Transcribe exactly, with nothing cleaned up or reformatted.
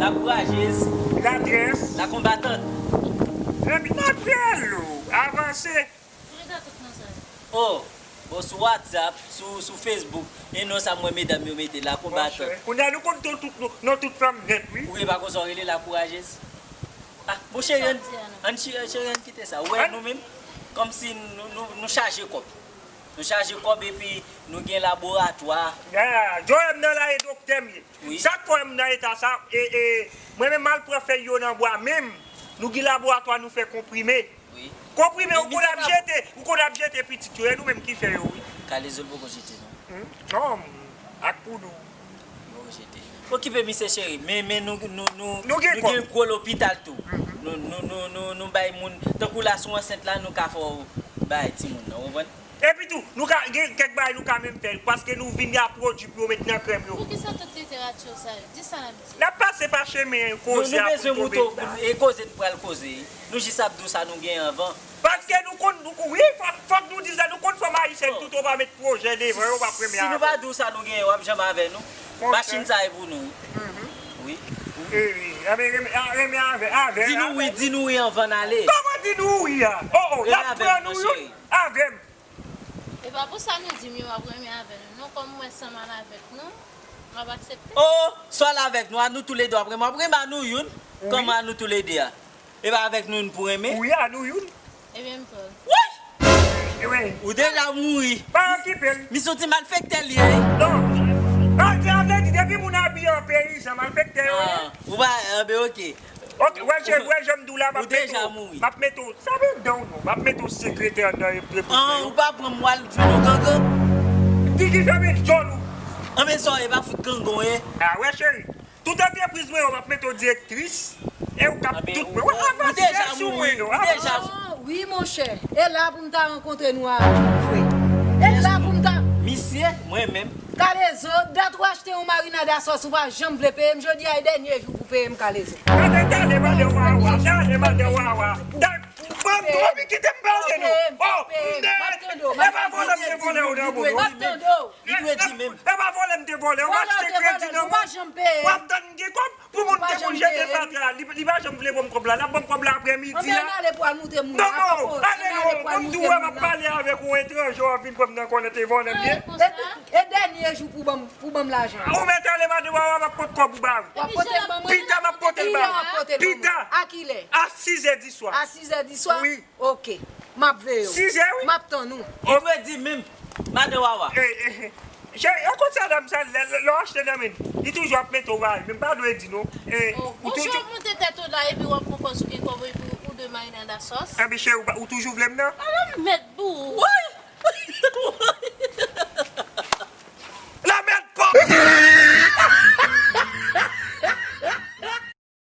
La courageuse. Ladrès. La combattante. Epi n ap rele w. Avanse. Oh, bon, sou WhatsApp, sou, sou Facebook, e non sa m wè medam yo mete, la combattante. Kounye a nou konn tout, tout, non tout fanm nèt, wi. Ou gen pa konsa w rele la courageuse? Ah, bon, cheri, ann, ann, cheri, ann kite sa. Ou wè nou menm, kòmsi nou, nou, nou chaje kòb. Nou chaje kòb epi nou gen laboratwa. Ya, Joel nan la e doktè m ye. Wi. Sa k fè m nan eta sa, e, e, mwen menm m al pran fèy yo nan bwa menm, nou gen laboratwa nou fè konprime. Wi. Konprime, Men ou konn ap misye pa- jete, ou konn ap jete pitit yo, e nou menm ki fè yo, wi. Kalezo l poko jete, non. Hmm? Non, ak poud ou. Li poko jete. Okipe misye cheri, men, men nou, nou, nou, Nou gen nou kòb. Gen gwo lopital tou. Mhm. Nou, nou, nou, nou, nou bay moun, tankou la sou ansent la, nou ka fè w bay timoun nan, ou konprann? Epi tou, nou ka gen kèk bagay nou ka menm fè, paske nou vin gen pwodui pou yo met nan krèm yo. Poukisa tout literati sa yo? Di sa n ap di. N ap pase pa chemen Nou, koze nou a bezwen pou mouton, tonbe la. E koze n pral koze. Nou jis ap di w sa nou gen anvan. Paske nou konn, nou, wi, fòk, fòk nou di sa, nou konn fanm ayisyèn tout, ou pa met pwojè devan yo, w ap renmen Si nou avè pa di w sa nou gen, w ap janm avè nou. Monchè. Machin sa e pou nou, wi. Mhm. Wi. E, e, renmen, renmen, a, renmen avè, avè. Di nou wi, di nou wi anvan n ale. Kòman di nou wi a? Oh, oh, Renmen l ap avè pran nou, nou non, wi, cheri. Avè m. E pa pou sa nou di m yo w ap renmen avè nou. Non, kòm mwen sanm al avèk nou, m ap aksepte. Oh, swa l avèk nou, a nou toulede w ap renmen. W ap renmen a nou youn, Wi. Kòman a nou toulede a? E pa avèk nou youn pou renmen? Wi, a nou youn. Ebyen m pè. Woy! Wi. Ou deja mouri. Pa okipe l. Misye w ti malfektè li ye. Non. Ah, sa vle di, depi moun abiye an peyizan, malfektè yo ye. Ah, ou pa, anben, oke. Ok, wè, cheri, wè, jan m di w la, m Ou ap mete deja w, mouri. M ap mete w, sa vle di w non, m ap mete w sekretè nan reprezan An, yo. Ou pa pran m w al jwenn yon gangan. Di ki fè met jòn ou. Anben sa w ye, pa fout gangan w ye. Ah, wè, cheri. Tout antrepriz mwen yo, m ap mete w direktris. E ou k ap Anben, tout ou, mwen. Wè, ou, ou avanse deja sou mouri, mwen, non. Ou deja Avanse. Oh, wi, monchè. E la pou m ta rankontre nou avè nou vre. E la pou m ta. Misye, mwen menm. Kalezo, dat ou achte yon marinad a sòs, ou pa janm vle peye m. Jodi a e dènye jou pou peye m, Kalezo. Gade, gade, mande wawa, gade, mande wawa. Gade, ban m tro pi kite m pale nou. Oh, Peye m, peye m. M ap tande w, m e ap pa vòlè m te vòlè w nan tande w. bono. M ap tande w. Li dwe di menm. E pa vòlè m te vòlè w, m Vòlè w achte te kredi vòlè, nan ou pa moun. Janm peye W m. ap tann gen kòb pou moun te konn jete fatra. Li, li pa janm vle ban m kòb la. L ap ban m kòb la aprè midi Anben a. ann ale pou al moute moun. Non, non, ale non. Ban m di w, wè, m ap pale avèk yon etranje, w ap vin pran m nan konnen te vòlè m ye. Konsa. E dènye jou pou ban m, pou ban m lajan. Ou mèt ale madan Wawa, m ap pot kòb ou ba ou. W ap pote l ban mwen. Pita, m ap pote l ba ou. Kilè w ap pote l ban mwen? Pita. A kilè? A sizè di swa. A sizè di swa? Wi. Ok. M ap veye w. Sizè, wi. M ap tann ou. Li dwe di menm. Madan Wawa. Eh, eh, eh. Cheri, e konsa dam sa, lè, lè, lè w achte nan men l, li toujou ap mete w ba l, men m pa dwe di non. Eh, Oh, ou bonjou, toujou, w ap monte tèt ou la epi w ap pran pòz ou gen kòb epi ou de marinad a sòs. Anben cheri, ou pa- ou toujou vle m nan? Ala m mèt pou ou. Woy!